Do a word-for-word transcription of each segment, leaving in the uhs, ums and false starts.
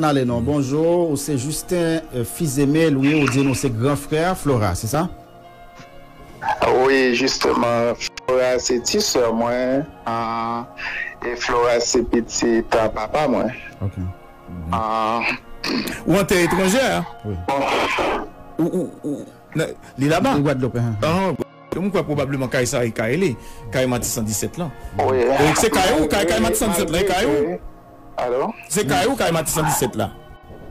N ale non. Bonjou, ou se Justin, euh, Fizeme Louis, ou di nou se gran frè Flora, se sa? Wi, jisteman, Flora se ti sè mwen, ah, e Flora se pitit, ah, papa mwen. Ok. Ah, Ou an tè etranjè? Wi. bon, Ou, ou, ou, nan- li laba? Li Gwadloup, hein. Ahan. Mwen kwè pwobableman kay sa e kay li. Kay Matisan disèt lan. wi. Se kay ou, kay, kay Matisan disèt lan, e kay ou? Alo? Se kay ou, kay Matisan disèt la.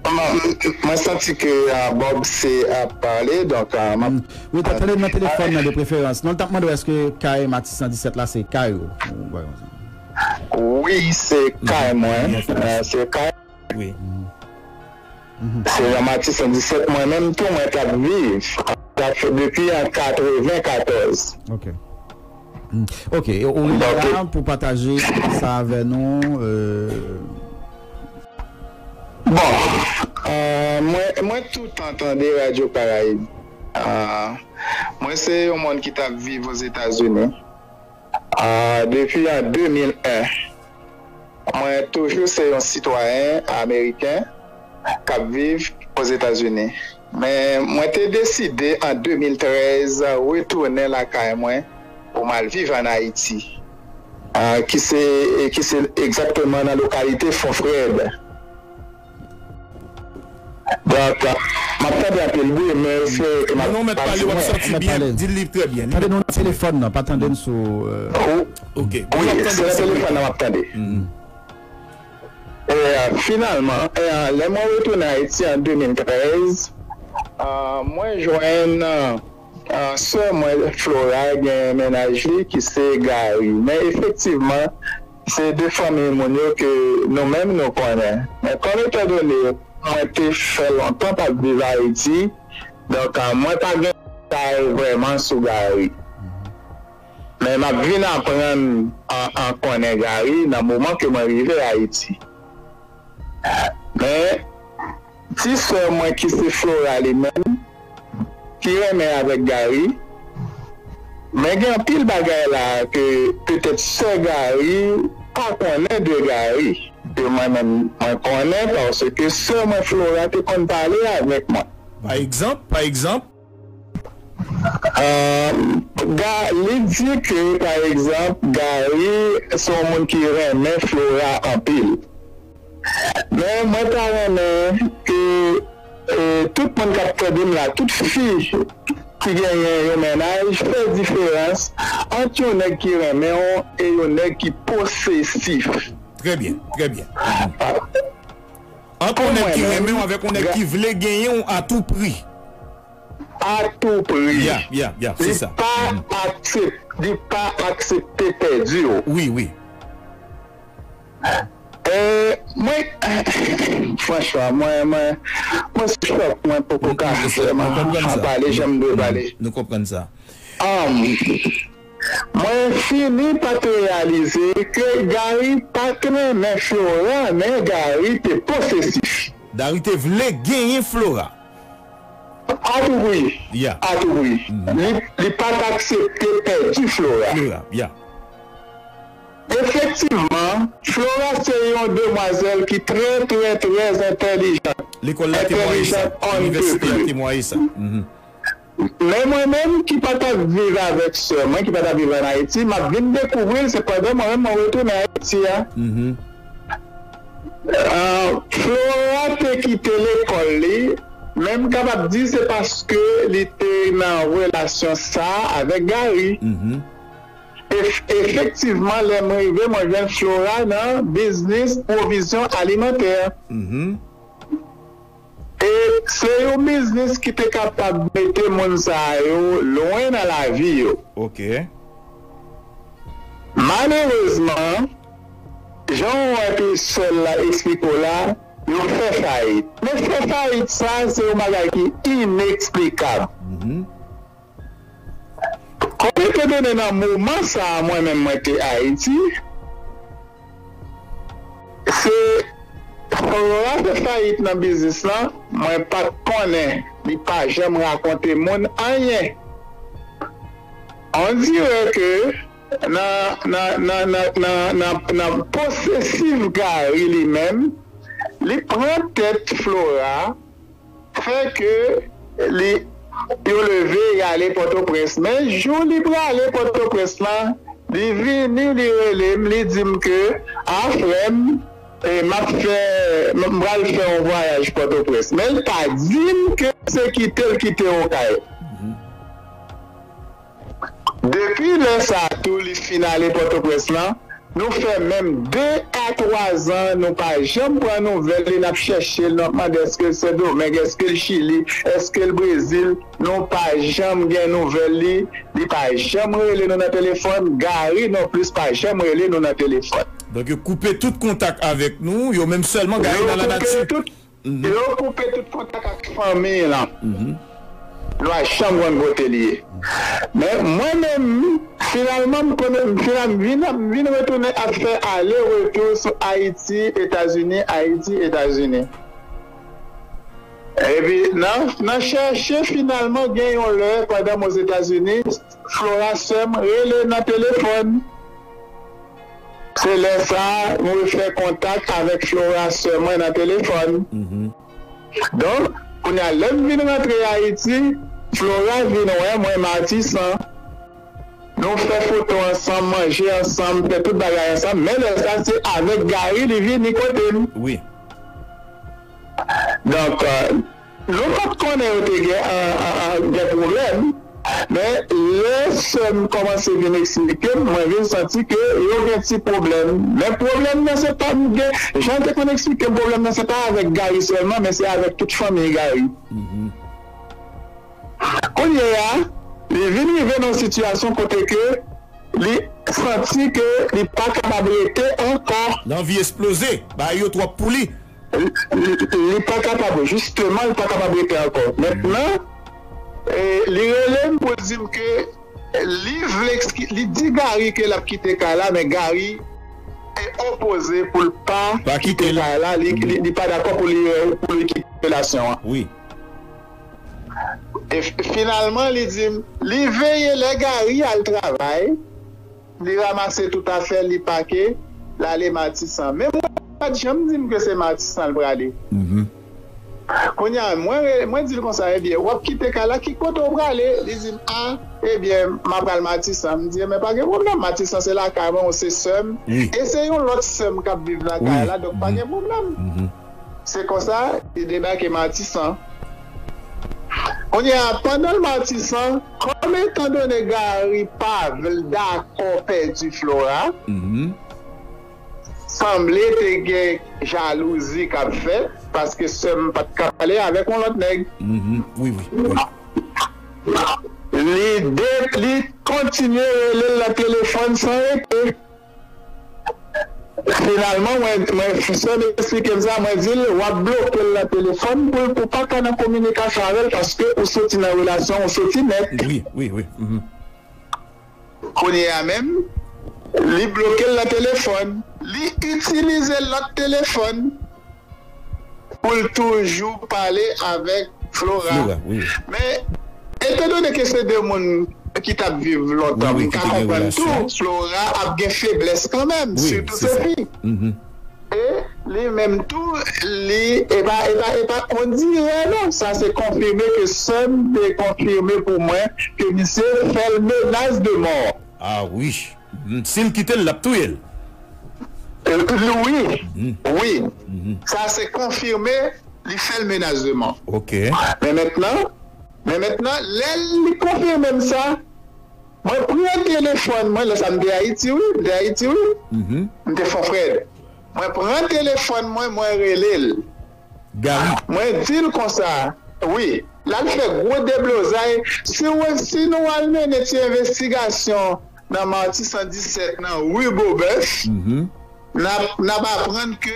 Mwen, mwen santi ke, ah, Bob se ap pale, donk, ah, m ap Wi, ta tande nan telefòn nan de preferans. Non, l t ap mande w èske kay Matisan disèt la se kay ou. Ou bagay konsa. Wi, se kay mwen. Eh, se kay. Wi. Se nan Matisan disèt mwen menm tou mwen t ap viv. Sa fè depi an katrevenkatòz. Ok. Mm. Ok, e ou rele la pou pataje sa avè nou. Euh... Bon, euh, mwen, mwen toutan tande Radyo Karayib. Euh, mwen se yon moun ki t ap viv Ozetazini. Euh, depi an de mil en, mwen toujou se yon sitwayen ameriken k ap viv Ozetazini. Men mwen te deside an de mil trèz retounen lakay mwen pou m al viv ann Ayiti, ah, ki se, ki se egzakteman nan lokalite Fon Frèd. Donk, m ap tande anpil bri, men se ke m ap Non, non, mèt pale, w ap santi Mèt byen, pale. Di l li trè byen. Tande nou nan telefòn nan, pa tande n sou. Euh... Ok. Wi, se nan telefòn nan m ap tande. E, finalman, e, lè mwen retounen Ayiti an de mil trèz, ah, mwen jwenn, ah, sè mwen Flora gen mennaj li ki se Gary. Men efektivman, se de fanmi moun yo ke nou menm nou konnen. Men kòm etandone mwen te fè lontan p ap viv Ayiti, donk, ah, mwen pa gen detay vrèman sou Gary. Men m ap vin aprann an, an konnen Gary nan moman ke mwen rive Ayiti. Men, ti sè mwen ki se Flora li menm, ki renmen avèk Gary, men gen anpil bagay la ke petèt sè Gary pa konnen de Gary. Ke mwen menm, mwen konnen paske sè mwen Flora te konn pale avèk mwen. Pa egzanp, pa egzanp, Ah, Ga, li di ke, pa egzanp, Gary se yon moun ki renmen Flora anpil. Men mwen ta renmen ke, eh, tout moun k ap tande m la, tout fi ki genyen yon mennaj, fè diferans ant yon nèg ki renmen w e yon nèg ki posesif. Trè byen, trè byen. Ah, Ant yon nèg ki mwen renmen w menm, avèk yon nèk ki vle genyen w a tou pri. A tou pri. Ya, ya, ya, se Li sa. pa aksep-, li pa aksepte pèdi w. Wi, wi. Eh, mwen, franchman, mwen, mwen, mwen sou chòk, mwen poko ka Nou- nou- vrèman nou konprann sa. pale jan m dwe pale. Nou konprann sa. Um, mwen fini pa t reyalize ke Gary pa t renmen Flora, men Gary te posesif. Gary te vle genyen Flora. A tou pri. Ya. A tou pri. Li, li pa t aksepte pèdi Flora. Flora, ya. Efektivman, Flora se yon demwazèl ki trè, trè, trè entèlijan. Lekòl la temwaye sa. Entèlijan on Inivèsite a peuple. Temwaye sa. Mhm. Men mwen menm ki pa t ap viv avèk sè mwen, ki pa t ap viv ann Ayiti, m ap vin dekouvri l se pandan mwen menm mwen retounen Ayiti a. Mhm. Ah, Flora te kite lekòl li, men m kapab di se paske li te nan relasyon sa avèk Gary. Mhm. Ef-, efektivman, lè m rive, mwen jwenn Flora nan biznis pwovizyon alimantè. Mhm. E se yon biznis ki te kapab mete moun sa yo lwen nan lavi yo. Ok. Malerezman, jan w wè ke sè l la eksplike w la, yo fè fayit. Men fè fayit sa, se yon bagay ki ineksplikab. Mhm. Kòm etandone nan moman sa a, mwen menm mwen te Ayiti, se Flora fè fayit nan biznis lan, mwen pa t konnen, li pa janm rakonte moun anyen. On dirè ke nan, nan, nan, nan, nan, nan, nan posesif Gary li menm, li pran tèt Flora, fè ke li, yo leve, y ale Pòtoprens. Men jou li prale Pòtoprens lan, li vini, li rele m, li di m ke, a, frè m, e, m ap fè, m m pral fè yon vwayaj Pòtoprens. Men l pa di m ke se kite l kite Okay. Depi lè sa a tou, li fin ale Pòtoprens lan, nou fè menm de a twa zan, nou pa janm pran nouvèl li, n ap chèche l, n ap mande èske l Sendomeng, èske l Chili, èske l Brezil, nou pa janm gen nouvèl li, li pa janm rele nou nan telefòn, Gary nonplis pa janm rele nou nan telefòn. Donk, yo koupe tout kontak avèk nou, yo menm sèlman gaye nan lanati. Yo koupe tout kontak ak fanmi lan. Nou pa janm konn kote li ye. Men mwen menm, finalman, m konnen, m finalman, m vin, m vin retounen ap fè ale retou sou Ayiti, Etazini, Ayiti, Etazini. Epi, nan, nan chèche, finalman, gen yon lè, pandan m Ozetazini, Flora, sè m, rele nan telefòn. Se lè sa a, m refè kontak avèk Flora, sè mwen, nan telefòn. Donk, kounye a, lè m vin rantre Ayiti, Flora vin wè mwen Matisan. Nou fè foto ansanm, manje ansanm, fè tout bagay ansanm. Men lè sa, se avèk Gary li vini kote m. Wi. Donk, euh, nou pa t konnen yo te gen, euh, euh, euh, gen pwoblèm. Men lè sè m kòmanse vin eksplike m, mwen vin santi ke yo gen ti pwoblèm. Men pwoblèm nan se pa m gen, jan l te konn eksplike m, pwoblèm nan se pa avèk Gary sèlman, men se avèk tout fanmi Gary. Kounye a, li vin rive nan yon sitiyasyon kote ke li santi ke li pa kapab rete ankò. Li anvi esploze, bagay yo twòp pou li. Li, li, li pa kapab, jisteman, li pa kapab rete ankò. Mentnan, e, li rele m pou l di m ke li vle, li di Gary ke l ap kite kay la, men Gary e opoze pou l pa kite kay la, li, li, li pa dakò pou li, pou li kite relasyon an. Wi. E f-, finalman, li di m, li veye lè Gary al travay, li ranmase tout afè, li pake, l ale Matisan. Men mwen, li pa t janm di m ke se Matisan l prale. Kounye a, mwen, mwen di l konsa, ebyen, w ap kite kay la, ki kote w prale? Li di m, a, ebyen, m ap al Matisan. M di, men pa gen pwoblèm, Matisan se lakay mwen, ou se sè m. E se yon lòt sè m k ap viv nan kay la, donk pa gen pwoblèm. Se konsa, li debake Matisan. Kounye a, pandan l Matisan, kòm etandone Gary pa vle dakò pèdi Flora, sanble te gen jalouzi k ap fèt, paske sè m pa t ka pale avèk yon lòt nèg. Wi, wi, wi. Li de-, li kontinye rele l nan telefòn san rete. Finalman, mwen, mwen, sè m eksplike m sa, mwen di l, w ap bloke l nan telefòn pou l, pou w pa ka nan kominikasyon avè l, paske ou soti nan relasyon, ou soti nèt. Wi, wi, wi. Kounye a menm, li bloke l nan telefòn. Li itilize lòt telefòn pou l toujou pale avèk Flora. Flora, wi. Men, etandone ke se de moun ki t ap viv lontan, wi, wi, m ka konprann tou, Flora ap gen feblès kanmenm, sitou se fi. E li menm tou, li, e pa, e pa, e pa, on dirè non, sa se konfime ke sè m te konfime pou mwen ke misye fè l menas de mò. A wi. Si l kite l, l ap touye l. Wi, wi. Sa se konfime, li fè l menas de mò. Ok. Men mentnan, men mentnan, lè li konfime m sa, mwen pran telefòn mwen, lè sa m te Ayiti, wi, m te Ayiti, wi. M te Fon Frèd. Mwen pran telefòn mwen, mwen rele l. Gary. Mwen di l konsa, wi, l al fè gwo deblozay. Si w, si nou al mennen ti envestigasyon nan Matisan disèt, nan ri Bobèf, n ap, n ap aprann ke,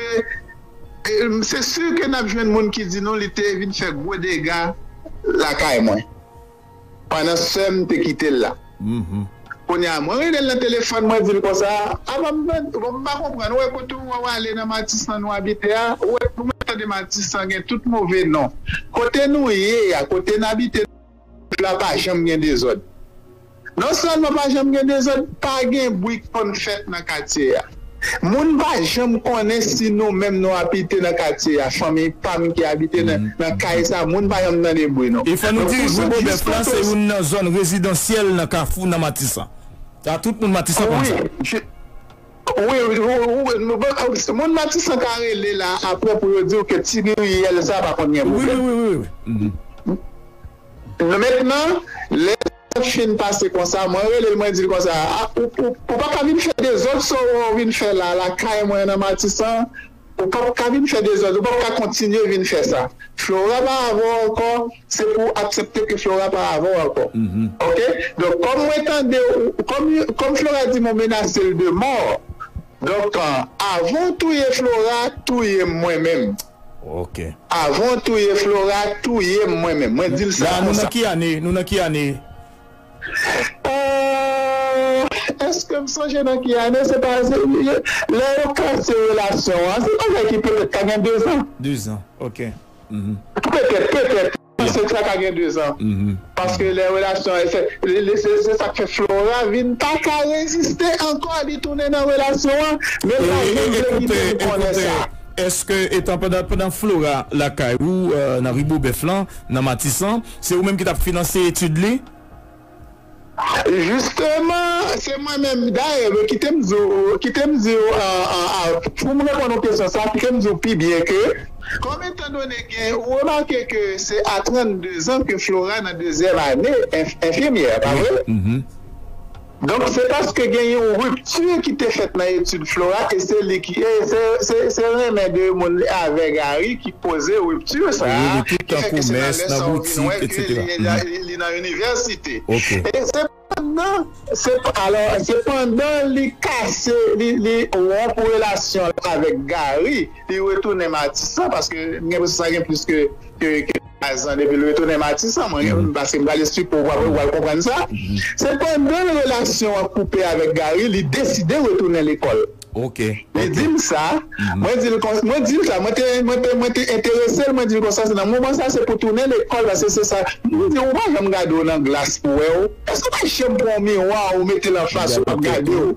e, se si ke n ap jwenn moun ki di nou li te vin fè gwo dega lakay mwen. Pandan sè m te kite l la. Kounye a, mwen rele l nan telefòn, mwen di l konsa, a, m, m, bon, m pa konprann, ou wè kote w, w ale nan Matisan nou abite a, ou wè, ou mèt tande Matisan gen tout move non. Kote nou ye a, kote n abite, la pa janm gen dezòd. Non sèlman pa janm gen dezòd, pa gen bri k konn fèt nan katye a. Moun pa janm konnen si nou menm nou abite nan katye a, fanmi pa m ki abite nan, nan kay sa, moun pa janm tande bri non. E fò nou di Ribobèf la se youn nan zòn rezidansyèl nan Kafou nan Matisan. Sa tout moun Matisan konn sa. Wi, wi, wi, wi, wi, bon, moun Matisan ka rele la apre pou yo di w ke ti riyèl sa pa konn gen pwoblèm. Wi, wi, wi, wi. Mentnan, lè sa fin pase konsa, mwen rele l, mwen di l konsa, ou, ou, ou pa ka vin fè dezòd sa ou vin fè la, lakay mwen nan Matisan, ou p ap ka vin fè dezòd, ou p ap ka kontinye vin fè sa. Flora pa avè w ankò, se pou w aksepte ke Flora pa avè w ankò. Oke? Donk, kòm mwen tande, kòm, kòm Flora di m ou menase l de mò, donk, avan w touye Flora, touye m mwen menm. Ok. Avan w touye Flora, touye m mwen menm. Mwen di l sa konsa. La, nou nan ki ane? Nou nan ki ane? Euh, èske m sonje nan ki ane? Se pa, se, lè yo kase relasyon an, se bagay ki petèt ka gen dezan. Dezan, ok. Petèt, petèt. Se sa ka gen dezan. Paske lè relasyon, se, se, se sa k fè Flora vin pa ka reziste ankò, li tounen nan relasyon an, men l pa janm vle kite m konnen sa. Èske, etan pandan, pandan Flora lakay ou, euh, nan Ribobèf lan, nan Matisan, se ou menm ki t ap finanse etid li? Jisteman, se mwen menm. Dayè, men kite m di w, kite m di w, a, a, a, pou m reponn ou kesyon sa, kite m di w pi byen ke, kòm etandone gen, ou remake ke se a trannde zan ke Flora nan dezyèm ane enf-, enfimyè, pa vre? Donk, se paske gen yon ripti ki te fèt nan etid Flora, e se li ki, e se, se, se renmen de moun avè Gary ki koze ripti sa a, ki fè ke se nan lè sa a ou vin wè ke li, li, li nan inivèsite. E se pandan, se, alò, se pandan li kase, li, li wonp relasyon l avèk Gary, li retounen Matisan, paske m gen enpresyon sa gen plis ke, ke, ke twa zan depi l retounen Matisan, mwen, paske m pral esplike w, w pral, w pral konprann sa. Se pandan relasyon an koupe avèk Gary, li deside retounen lekòl. Ok. Li di m sa, mwen di l kon-, mwen di l sa, mwen te, mwen te, mwen te enterese l, mwen di l konsa, se nan moman sa, se pou tounen lekòl, paske se sa. Mwen di, ou pa janm gade w nan glas pou wè w. Èske w pa janm pran yon miwa, ou mete l anfas ou, w ap gade w?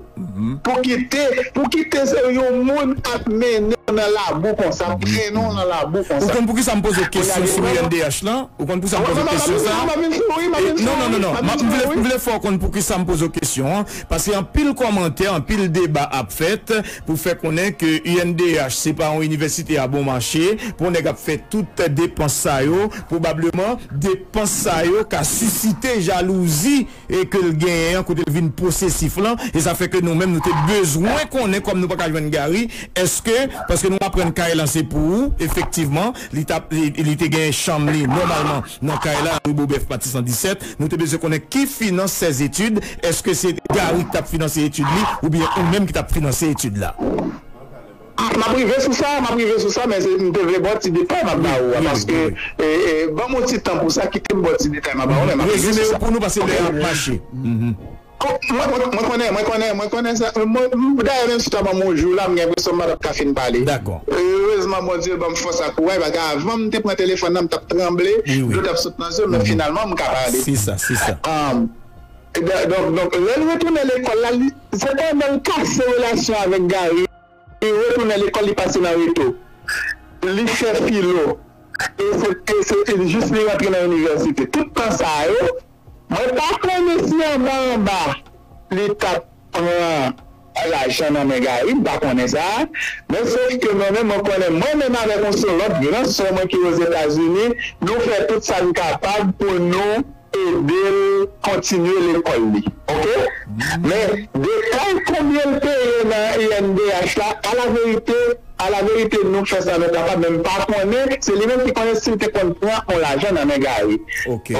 Pou kite, pou kite se yon moun ap mennen w nan labou konsa, ap trennen w nan labou konsa. Ou konn poukisa m poze w kesyon sou I N D H lan? Ou konn poukisa m poze w kesyon sa? Non, non, non, non. M ap, m vle, m vle fè w konn poukisa m poze w kesyon an. Paske anpil kòmantè, anpil deba ap fèt pou fè konnen ke I N D H se pa yon inivèsite a bon mache, pou yon nèg ap fè tout depans sa yo, pwobableman, depans sa yo ka sisite jalouzi e ke l genyen an, kote l vin posesif lan, e sa fè ke nou menm, nou te bezwen konnen, kòm nou pa ka jwenn Gary, èske, paske nou aprann kay lan se pou ou, efektivman, li t ap, li, li te gen chanm li, nòmalman, nan kay la, rue Bobèf, pati san disèt, nou te bezwen konnen ki finans sèzetid, èske se Gary ki t ap finanse etid li, oubyen ou menm ki t ap finanse etid la? M ap rive sou sa, m ap rive sou sa, men se, m te vle ba w ti detay m ap ba ou a, paske, e, e, ban m yon ti tan pou sa, kite m ba w ti detay m ap ba ou, men m ap rive sou sa. Rezime yo pou nou, paske lè a ap mache. Mwen, mwen, mwen konnen, mwen konnen, mwen konnen sa. Mwen, m, dayè, menm si w ta ban m yon jou la, m gen enpresyon m pa t ap ka fin pale. Dakò. Erezman, Bondye ban m fòs ak kouraj, paske avan m te pran telefòn nan, m t ap tranble, dlo t ap sot nan zye m, men finalman, m ka pale. Se sa, se sa. Donk, donk, lè l retounen lekòl la, li, se pandan l kase relasyon avèk Gary, li retounen lekòl, li pase nan reto. Li fè filo. E se, e se, e jis li rantre nan inivèsite. Tout tan sa yo, mwen pa konnen si anba anba li t ap pran lajan nan men Gary, m pa konnen sa. Men sof ke mwen menm, mwen konnen mwen menm avèk yon sèl lòt gran sè mwen ki Ozetazini, nou fè tout sa n kapab pou nou ede l kontinye lekòl li. Oke? Men detay konbyen l peye nan I N D H la, alaverite, alaverite, nou fè sa nou kapab, men m pa konnen, se li menm ki konnen si l te konn pran yon lajan nan men Gary. Oke?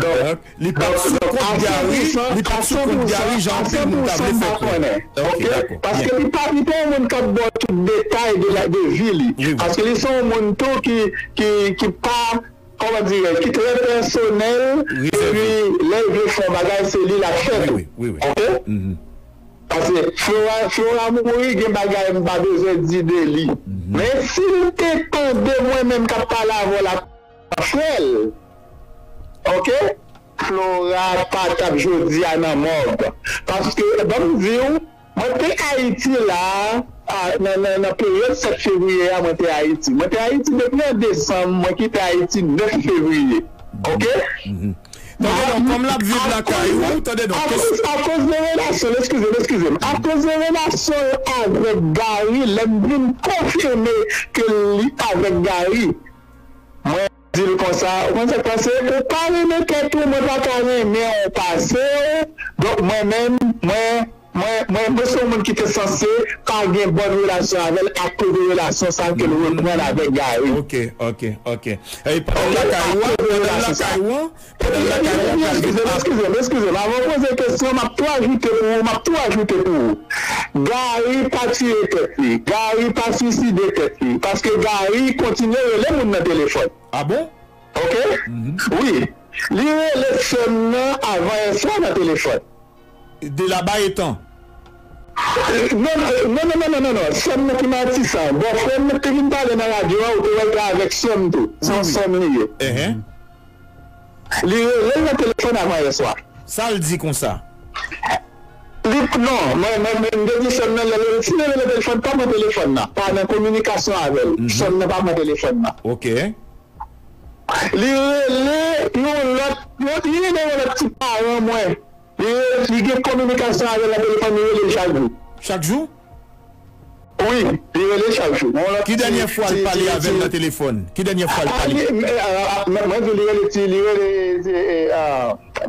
Donk, li pa t sou kont Gary, li pa t sou kont Gary, jan anpil moun ta vle fè kwè. Oke, dakò. Paske li pa, li pa yon moun k ap ba w tout detay de la, de vi li. Paske li se yon moun tou ki, ki, ki pa kòman dirè, ki trè pèsonèl, epi lè l vle fè yon bagay, se li l ap fè tou. Oke? Paske Flora, Flora mouri, gen bagay m pa bezwen di de li. Men si l te tande mwen menm k ap pale avè w la, frè l, oke? Flora pa t ap jodi a nan mòg. Paske, ban m di w, Mwen te Ayiti la, a, nan, nan, nan peryòd sèt fevriye a, mwen te Ayiti. Mwen te Ayiti depi an desanm, mwen kite Ayiti nèf fevriye. Oke? Tande non, kòm l ap viv lakay ou, tande non. Akoz, akoz de relasyon l, eskize m, eskize m. Akoz de relasyon l avèk Gary, lè m vin konfime ke li avèk Gary, mwen di l konsa, ou konn sa k pase, ou pa renmen tèt ou, mwen pa ka renmen w pase w, donk mwen menm, mwen, mwen, mwen, mwen se yon moun ki te sanse pa gen bòn relasyon avè l akoz de relasyon sa ke l reprann avèk Gary. Ok, ok, ok. E pandan l lakay ou an, pandan l lakay ou an, pandan l lakay ou an, Eskize m, eskize m, eskize m. Avan w poze kesyon, m ap tou ajoute pou ou, m ap tou ajoute pou ou. Gary pa tiye tèt li. Gary pa swiside tèt li. Paske Gary kontinye rele moun nan telefòn. Ah bon? Ok? Wi. Li rele sè m nan avan yè swa nan telefòn. De laba etan. Non, non, non, non, non, non, non. Sè m nan ki Matisan. Bòfrè m nan te vin pale nan radyo a, ou te wè l te avèk sè m tou. Se yon sè m li ye. Li rele l nan telefòn avan yè swa. Sa l di konsa? Li, non, mwen, mwen, mwen, m te di sè m nan, lè l, si l rele telefòn, pa pran telefòn nan. Pa nan kominikasyon avè l. Sè m nan pa pran telefòn nan. Ok. Li rele yon lòt, yon, li rele yon lòt ti paran mwen. Li, li gen kominikasyon avè l nan telefòn, li rele l chak jou. Chak jou? Wi, li rele chak jou. Yon lòt ti, ti, ti, ti. Ki dènyè fwa l pale avè l nan telefòn? Ki dènyè fwa l pale? Mwen, mwen di li rele ti, li rele,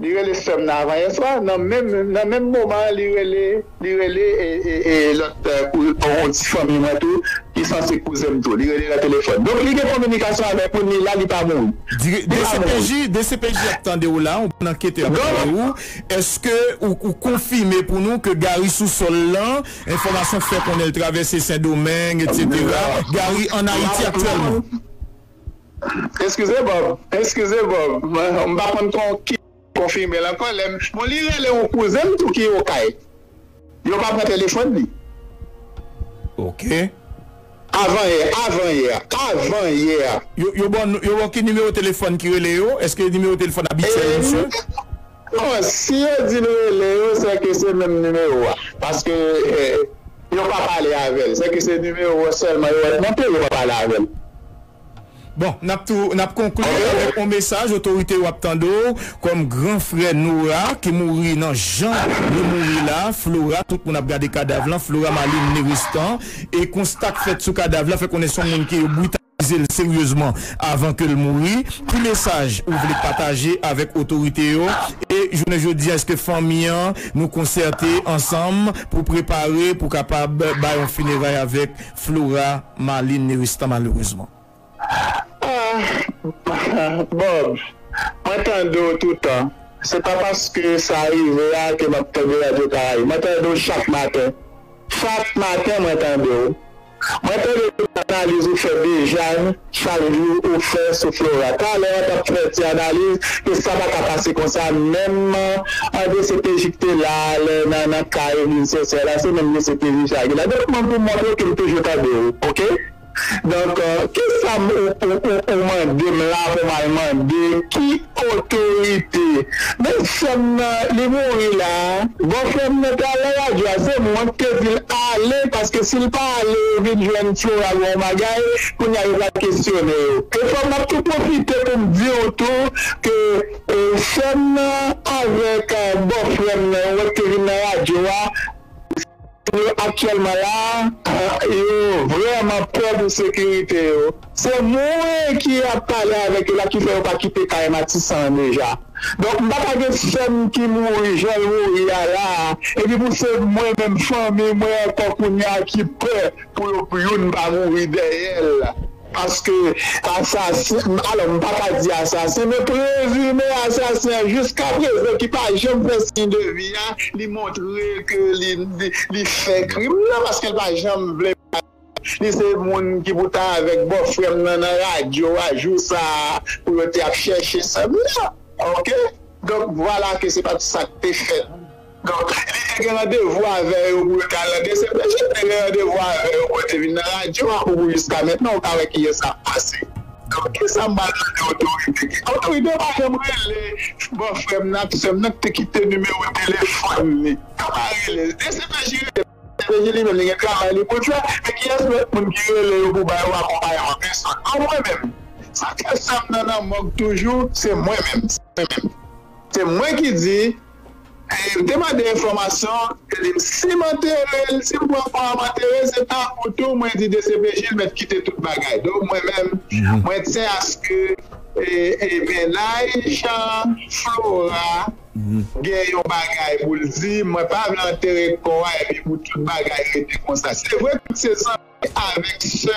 li rele sè m nan avan yè swa, nan menm, nan menm moman an, li rele, li rele e, e, e lòt, e, kou, yon ti fanmi mwen tou, ki sanse kouzen m tou, li rele nan telefòn. Donk, li gen kominikasyon avèk moun, li la, li pa mouri. Li pa mouri. D C P J, D C P J ap tande w la, yon bann anketè ap tande w. Èske ou, ou konfime pou nou ke Gary sou sòl lan, enfòmasyon k fè konnen l travèse Sendomeng, etsetera, Gary ann Ayiti aktyèlman? Eskize Bob, eskize Bob, m pa konn kon ki konfime l ankò. Lè m, bon, li rele yon kouzen m tou ki Okay. Yo pa pran telefòn li. Ok. Avan yè, avan yè, avan yè. Yo, yo ba w, yo ba w ki nimewo telefòn ki rele yo? Èske nimewo telefòn abityèl misye? Non, si yo di l rele yo, se ke se menm nimewo a. Paske, eh, yo pa pale avè l. Se ke se nimewo a sèlman yo wè k monte, yo pa pale avè l. Bon, n ap tou, n ap konkli avèk yon mesaj, otorite yo ap tande w, kòm gran frè Nora ki mouri nan jan li mouri la, Flora, tout moun ap gade kadav lan, Flora Marlene Neristan, e konsta k fèt sou kadav la fè konnen se yon moun ke yo britalize l seryezman avan ke l mouri. Ki mesaj ou vle pataje avèk otorite yo? E jounen jodi a, èske fanmi an, nou konsète ansanm pou prepare, pou kapab bay yon fineray avèk Flora Marlene Neristan, malerezman? Ah, Bob, mwen tande w toutan. Se pa paske sa rive a ke m ap tande Radyo Karayib. Mwen tande w chak maten. Chak maten, mwen tande w. Mwen tande tout analiz ou fè deja, chak jou ou fè sou Flora. Talè an t ap fè ti analiz ke sa pa ka pase konsa, menm an D C P J k te la lè nan, nan ka Evelyn Sincère la, se menm D C P J sa ki la. Donk, mwen pou montre w ke m toujou tande w, oke? Donk, kisa m, ou, ou, ou, ou mande m la pou m al mande ki otorite? Men sè m nan, li mouri la. Bòfrè m nan te al nan radyo a, se mwen ki te di l ale, paske si l pa ale, yo vin jwenn Flora gon bagay, kounye a yo pral kesyone yo. E fò m ap tou pwofite pou m di w tou ke, e, sè m nan avèk, e, bòfrè m nan, yo te vin nan radyo a, yo aktyèlman la, yo vrèman pè pou sekirite yo. Se mwen ki ap pale avèk yo la ki fè yo pa kite kay Matisan an deja. Donk, m pa ka gen sè m ki mouri jan l mouri a la, epi pou se mwen menm, fanmi mwen ankò kounye a ki pè pou yo, pou youn pa mouri dèyè l. Paske asasen, alò, m pa ka di asasen, men prezime asasen an jiskaprezan ki pa janm fè siy de vi a, li montre ke li, li, li fè krim nan, paske l pa janm vle. Li se moun ki pou ta avèk bòfrè m nan, nan radyo a, jou sa a, pou yo te ap chèche sè m nan. Oke? Donk, vwala ke se pa t sa k te fèt. Donk, li te gen randevou avè yo pou yo t al nan D C P J, li te gen randevou avè yo pou yo te vin nan radyo a, pou, pou jiska mentnan, ou ka wè kiyès ap pase. Donk, kisa m pral mande otorite? Otorite yo pa janm rele bòfrè m nan ak sè m nan ki te kite nimewo telefòn li. Yo pa rele. D C P J rele. P J li menm, li gen travay li pou l fè, men kiyès lòt moun ki rele yo pou ba yo akonpayman? Pèsonn. Non, mwen menm. Sa k fè sa m nan nan mòg toujou, se mwen menm. Se mwen menm. Se mwen ki di, e, m te mande enfòmasyon, li di m, si m antere l, si m pran kò a m antere l, se tankou tou mwen di D C P J l mèt kite tout bagay. Donk, mwen menm, mwen tyen aske, e, e, mennaj Flora gen yon bagay pou l di, mwen pa vle antere kò a epi pou tout bagay rete konsa. Se vre, tout se zanmi avèk sè,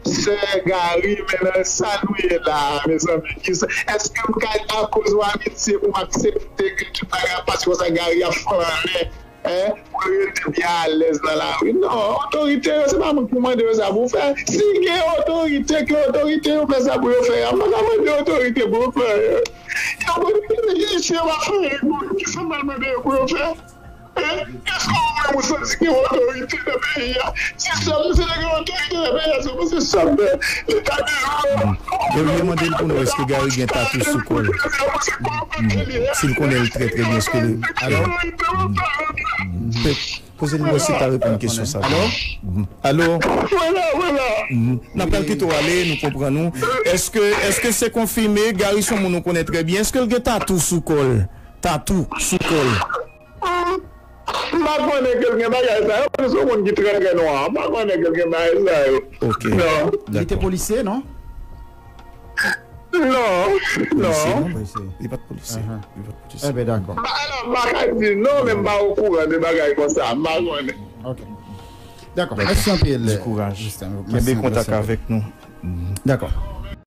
sè Gary, men nan sa nou ye la a, mezanmi, kisa, èske m ka akoz w amitye pou m aksepte ke tout bagay ap pase konsa, Gary ap flannen, en, pou yo rete byen alèz nan lari? Non, otorite yo, se pa mwen ki pou mande yo sa pou fè. Si gen otorite, ke otorite yo fè sa pou yo fè a. M pa ka mande otorite pou yo fè anyen. Yo pa fè anyen pou yo, kisa m pral mande yo pou yo fè? Èske ou menm ou santi gen otorite nan peyi a? Si sòm se te gen otorite nan peyi a, se pou se sòm leta de lò. Yo vle mande l pou nou, èske Gary gen tatou sou kò l? Si l konnen l trè, trè byen, èske l... Alò? Poze l mwen si l ta reponn kesyon sa. Alò? Alò? N ap pral kite w ale, nou konprann ou. Èske, èske se konfime, Gary se yon moun ou konnen trè byen, èske l gen tatou sou kò l? Tatou sou kò l. M pa konnen ke l gen bagay sa yo, paske se yon moun ki trè, trè nwa. M pa konnen ke l gen bagay sa yo. Ok. Non. Li te polisye, non? Non, non. Li pa t polisye. Li pa t polisye. Enben, dakò. M pa, alò, m pa ka di non, men m pa okouran de bagay konsa. M pa konnen. Ok. Dakò. Mèsi anpil. Di kouraj. Kenbe kontak avèk nou. Dakò.